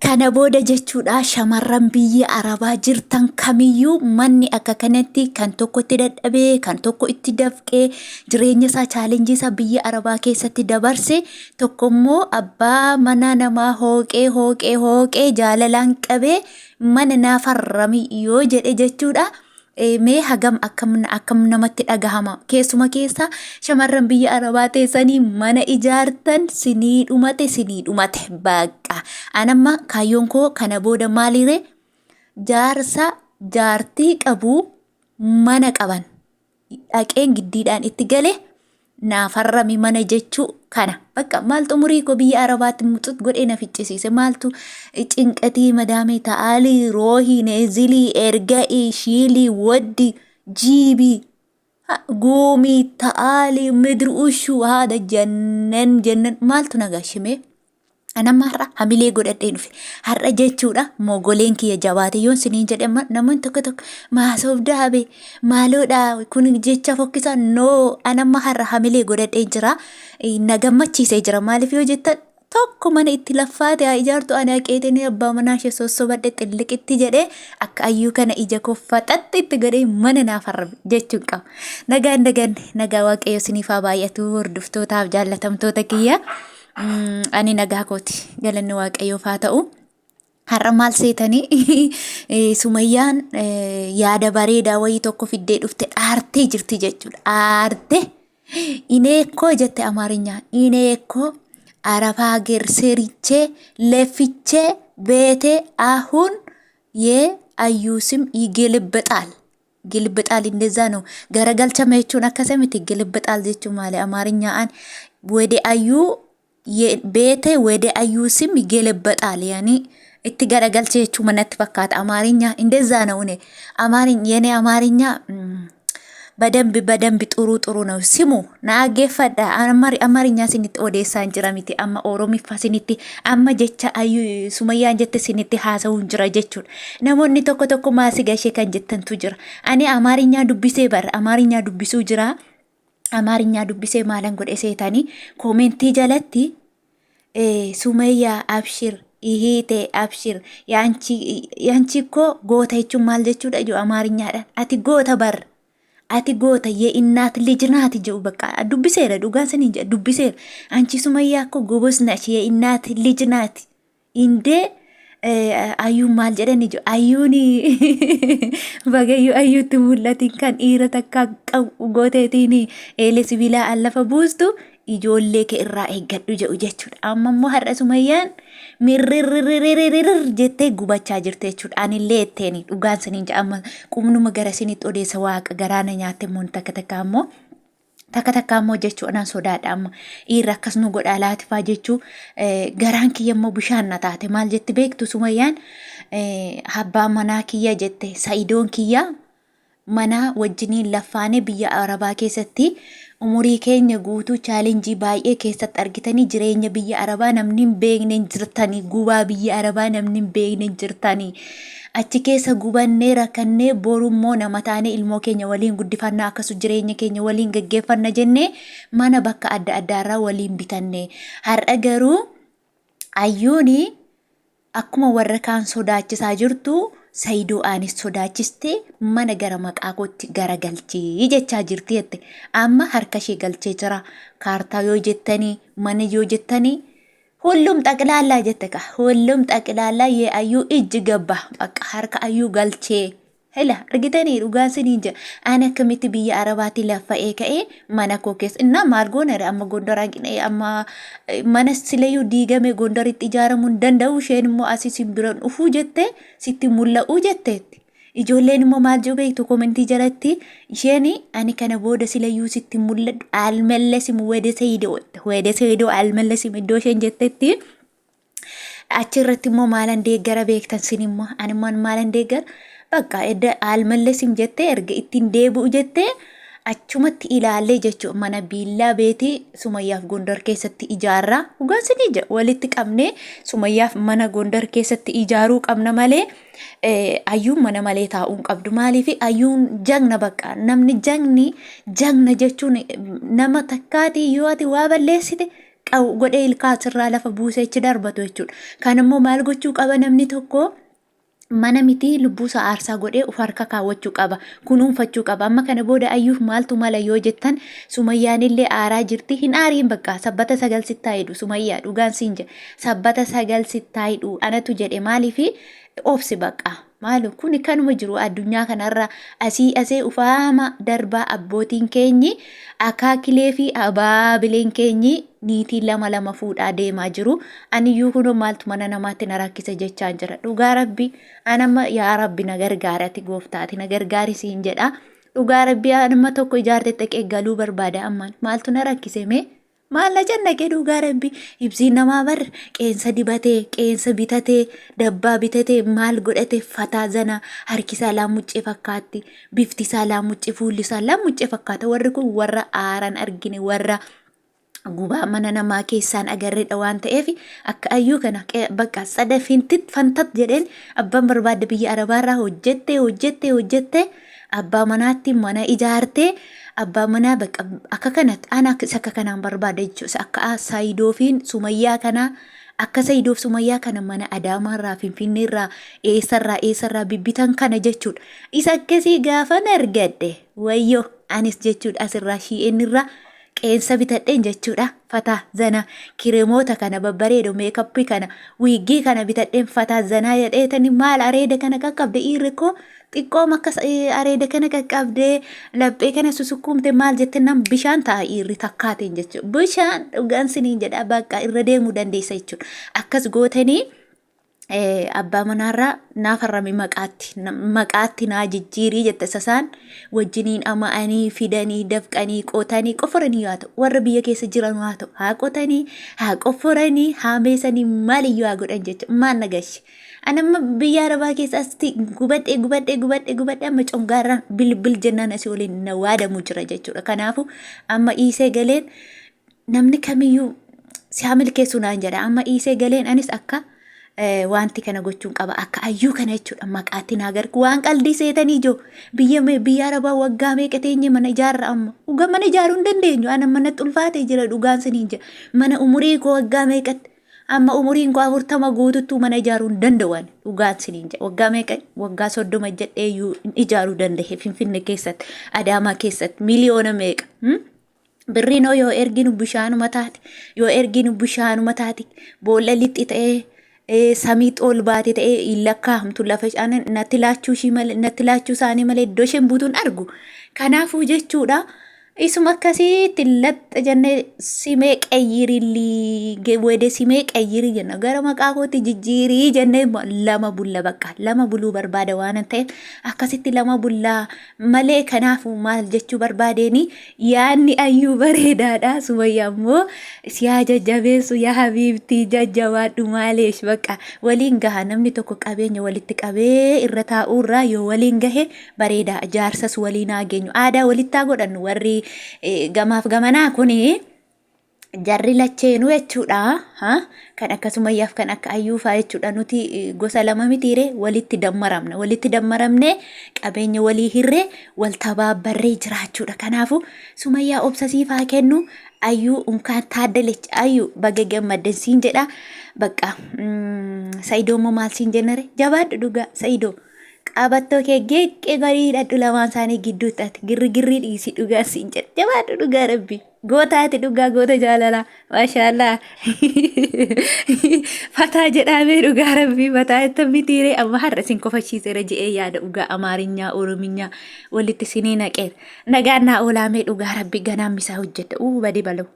Kana booda jechuudha shamarran biyya Arabaa jirtan kamiyyuu manni akka kanatti kan tokko itti dadhabee, kan tokko itti dafqee, jireenya isaa chaalenjii isaa biyya Arabaa keessatti dabarse, tokko immoo abbaa mana namaa hooqee hooqee hooqee jaalalaan qabee mana naa farrami yoo jedhe jechuudha. Mee hagam akkam akkam namatti dhagahama? Keessuma keessa shamarran biyya Arabaa teessanii mana ijaartan, sinii dhumate, sinii dhumate bakka. Anamma kaayyoon koo kana booda maalire? Jaarsa jaartii qabu, mana qaban dhaqeen giddiidhaan itti gale naa farrami mana jechuu kana. Bakka maaltu umurii koo biyya Arabaatti muxux godhee na ficcisiise? Maaltu cinqatii madaamii ta'aalii roohii neezilii erga'ii shiilii waddi jiibii guumii ta'aalii midri ushuu haada jannen jannen maaltu na gashimee? Anamma har'a hamilee godhadhee dhufe. Har'a jechuudha mogoleen kiyya jabaate yoon siniin jedhe, amma namoonni tokko tokko maasoof daabe maaloodha, kun jecha fokkisaa. Noo, anamma har'a hamilee godhadhee jira. Na gammachiisee jira. Maaliif yoo jettan, tokko mana itti laffaate haa ijaartu, ani haqeetanii abbaa manaa ishee sossobadhe xilliqitti jedhee akka ayyuu kana ija koo faxaxxi itti godhee mana naaf harrabe jechuun qaba. Nagaan nagaan nagaa Waaqayyo siniif haa baay'atu, hordoftootaaf jaallatamtoota kiyya. Ani nagaa kooti, galanni Waaqayyoof haa ta'u. Har'a maal seetanii? Sumayyaan yaada bareedaa wayii tokko fiddee dhufte, aartee jirti jechuudha. Aartee ineekkoo jette Amaarinyaan, ineekkoo Arabaa ger serichee lefichee beetee ahuun yee ayyuusim yigelebexaal ግልብጣል እንደዛ ነው። ገረገልቸመ jechuun akkasa miti. ግልብጣል jechuun maali Amaariኛan? ወደ አዩ ቤቴ ወደ አዩ ስም ይገለበጣል ያኒ itti garagalche jechuu manatti fakkaata አማርኛ። እንደዛ ነው። እኔ አማርኛ የኔ አማርኛ በደንብ በደንብ ጥሩ ጥሩ ነው። ስሙ naaggeeffadha. Amaarinya sinitti odeessaan jira miti, amma Oromiffa sinitti, amma jecha ayyu Sumayyaan jette sinitti haasa'uun jira jechuudha. Namoonni tokko tokko maasii gashee kan jettantu jira. Ani Amaarinyaa dubbisee bara Amaarinyaa dubbisuu jira. Amaarinyaa dubbisee maalan godhe seetanii? Koomentii jalatti Sumayyaa abshir ihiite abshir yaanchi እኮ goota jechuun maal jechuudha jedhu Amaarinyaadhaan. Ati goota bar, ati goota, የእናት ልጅ ናት jedhu. በቃ dubbiseera, dhugaan saniin jedha, dubbiseera. አንቺ ሱመያ እኮ ጎበዝ ነሽ፣ የእናት ልጅ ናት እንዴ። Ayyuun maal jedhani jiru? Ayyuun bagayyuu ayyuutti mul'atiin kan dhiira takka qabu gooteetiin eelee sibiilaa allafa buustu, ijoollee kee irraa eeggadhu jedhu jechuudha. Amma immoo har'a Sumayyaan mirrirrirrirrir jettee gubachaa jirti jechuudha. Anillee jetteeni, dhugaan saniin jedha, amma qubnuma gara isinitti odeessa. Waaqa garaana nyaatte immoo takka takka ammoo takka takka ammoo jechuu anaan sodaadha. Amma dhiirri akkas nu godhaa laatifaa jechuu garaan kiyya immoo bishaan na taate. Maal jetti beektu Sumayyaan? Abbaa manaa kiyya jette, Sa'idoon kiyya mana wajjiniin laffaanee biyya Arabaa keessatti umurii keenya guutuu chaalenjii baay'ee keessatti argitanii, jireenya biyya Arabaa namni hin beekne hin jirtanii, gubaa biyya Arabaa namni hin beekne hin jirtanii, achi keessa gubannee rakkannee, borummoo nama taanee ilmoo keenya waliin guddifannaa, akkasu jireenya keenya waliin gaggeeffanna jennee mana bakka adda addaarraa waliin bitanne. Har'a garuu ayyuuni akkuma warra kaan sodaachisaa jirtu, Sayidoo aanis sodaachistee mana gara maqaa kootti garagalchii jechaa jirti jette. Amma harka ishee galchee jira. Kaartaa yoo jettanii, mana yoo jettanii, ሁሉም ጠቅላላ jette ka, ሁሉም ጠቅላላ የአዩ እጅ ገባ፣ በቃ harka ayyuu galchee. Hila argitanii, dhugaan siniin jedha, ani akkamitti biyya Arabaatti laffa'ee ka'ee mana koo keessa innaa maal goona? Amma Gondor amma mana silayyuu diigame Gondoritti ijaaramuu hin danda'u. Isheen immoo asii sin biran dhufuu jette, sitti mul'a'uu jetteetti. Ijoolleen immoo maal jiru beektu? Komentii jalatti isheen ani kana booda silayyuu sitti mul'adhu አልመለስም ወደ ሰይዶ፣ ወደ ሰይዶ አልመለስም iddoo isheen jettetti achirratti immoo maalan deeggara beektan sin immoo? Ani immoo maalan deeggara? Bakka edda አልመለስም jettee, erga ittiin deebi'u jettee, achumatti ilaallee jechuudha. Mana biillaa beetii Sumayyaaf Gondar keessatti ijaarraa, dhugaan sinii jedha, walitti qabnee Sumayyaaf mana Gondar keessatti ijaaruu qabna malee ayyuun mana malee taa'uu hin qabdu. Maaliif? Ayyuun jagna. Bakka namni jagni, jagna jechuun nama takkaatii yoo ati waa balleessite Qawu godhee ilkaa asirraa lafa buusee achi darbatu jechuudha. Kan immoo maal gochuu qaba namni tokko? Mana miti lubbuu isaa aarsaa godhee of harka kaawwachuu qaba. Kunuunfachuu qaba. Amma kana booda ayyuuf maaltu mala yoo jettan Sumayyaan illee aaraa jirti. Hin aariin bakka sabbata sagal sittaa hidhu Sumayyaa dhugaan siin jedha. Sabbata sagal sittaa hidhu anatu jedhe maaliifi obsi bakka. Maalu kuni kanuma jiru addunyaa kanarra asii asee ufaama darbaa abbootiin keenyi akaakilee fi abaabileen keenyi niitii lama lama fuudhaa deemaa jiru. Aniyyuu kunoo maaltu mana namaatti na rakkisa jechaan jira. Dhugaa rabbi an amma yaa rabbi na gargaari ati gooftaa ati na gargaari siin jedha. Dhugaa rabbi an amma tokko ijaarte dhaqee galuu barbaada ammaan maaltu na rakkise mee? Maal na cannaqe dhugaa rabbi ibsiin namaa bar qeensa dibatee qeensa bitatee dabbaa bitatee maal godhate fataa zana harki isaa laammuccee fakkaatti bifti isaa laammuccee fuulli isaa laammuccee fakkaata warri kun warra aaran argine warra gubaa mana namaa keessaan agarredha waan ta'eef akka ayyuu kana bakka tsada fintit fantat jedheen abbaan barbaadde biyya arabaarraa hojjette hojjette hojjette abbaa manaatti mana ijaarte abbaa manaa bakka akka kanatti ana isa akka kanaan barbaada jechuudha akka saayidoo fi sumayyaa kana akka saayidoo fi sumayyaa kana mana adaamaarraa finfinneerraa eessarraa eessarraa bibbitan kana jechuudha isa akkasii gaafan argadhe wayyoo anis jechuudha asirraa shi'eenirraa qeensa bitadheen jechuudha. Fataa zana kiremoota kana babbareedo meekappii kana wiiggii kana bitadheen fataa zanaa jedheetani maal areeda kana qaqqabde dhiirri koo xiqqoom akkas areeda kana qaqqabdee laphee kana susukkuumte maal jette nam bishaan ta'a dhiirri takkaateen jechuudha. Bishaan dhugaan siniin jedha bakka irra deemuu dandeessa jechuudha. Akkas gootanii abbaa manaarraa naa farrami maqaatti maqaatti naa jijjiirii jette sasaan wajjiniin ama'anii fidanii dafqanii qotanii qoforanii haa ta'u warra biyya keessa jiran haa ta'u haa qotanii haa qoforanii haa meesanii maaliyyuu haa godhan jecha maal na gashi ani amma biyya arabaa keessa asti gubadhee gubadhee gubadhee gubadhee amma congaarraan bilbil jennaan asii waliin na waadamu jira jechuudha kanaafu amma dhiisee galeen namni kamiyyuu si haa milkeessu naan jedha. Amma dhiisee galeen anis akka wanti kana gochuun qaba. Akka ayyuu kana jechuudha maqaatti naa gargu. Waan qaldii seetanii ijoo biyya biyya arabaa waggaa meeqa teenye mana ijaarra amma. Dhugaa mana ijaaruu hin dandeenyu. Ana manatti ulfaatee jira dhugaan siniin jira. Mana umurii koo waggaa meeqatti amma umuriin koo 40 guututtuu mana ijaaruu hin danda'u ani dhugaan siniin jedha. Waggaa meeqa waggaa 30 jedhee iyyuu ijaaruu danda'e Finfinne keessatti Adaamaa keessatti miliyoona meeqa. Birriinoo yoo erginu bishaanuma taate yoo erginu bishaanuma taate boolla lixxi ta'ee samii ol baate ta'ee hin lakkaa'amtu lafa natti laachuu ishii malee natti laachuu isaanii malee iddoo isheen buutuun argu. Kanaafuu jechuudha isuma akkasiitti laxxa jennee simee qayyirilli wede simee qayyirii jenna gara maqaa kootti jijjiirii jennee lama bulla bakka lama buluu barbaada waan ta'eef akkasitti lama bullaa malee kanaafuu maal jechuu barbaadeeni yaanni ayyuu bareedaadha sumayya ammoo siyaa jajjabeessu yaa habiibtii jajjabaadhu maaleesh bakka waliin gaha namni tokko qabeenya walitti qabee irra taa'uurraa yoo waliin gahe bareedaa jaarsas waliin haa geenyu aadaa walitti haa godhannu warri gamaaf gamanaa kuni jarri lacheenuu jechuudha. Ha? Kan akka Sumayyaaf kan akka Ayyuufaa jechuudha. Nuti gosa lama mitiire walitti dammaramna. Walitti dammaramnee qabeenya walii hirree wal tabaabbarree jiraachuudha. Kanaafuu Sumayyaa obsa siif haa kennu. Ayyuu unkaan taaddalech Ayyuu baga gammadden siin jedha. Bakka Sa'idoo immoo maal siin jennare jabaadhu dhugaa Sa'idoo. Qabattoo kee geeqqee garii hidhadhu lamaan isaanii gidduutti ati girri girrii dhiisi dhugaa siin jedha. Jabaadhu dhugaa rabbi. Goota ati dhugaa goota jaalalaa. Maashaallah. Fataa jedhaamee dhugaa rabbii fataa itti mitiiree amma har'a isin kofashiiseera je'ee yaada dhugaa Amaarinyaa Orominyaa walitti isinii naqeera. Nagaan naa oolaamee dhugaa rabbii ganaan misaa hojjedha. Uu badi baloo.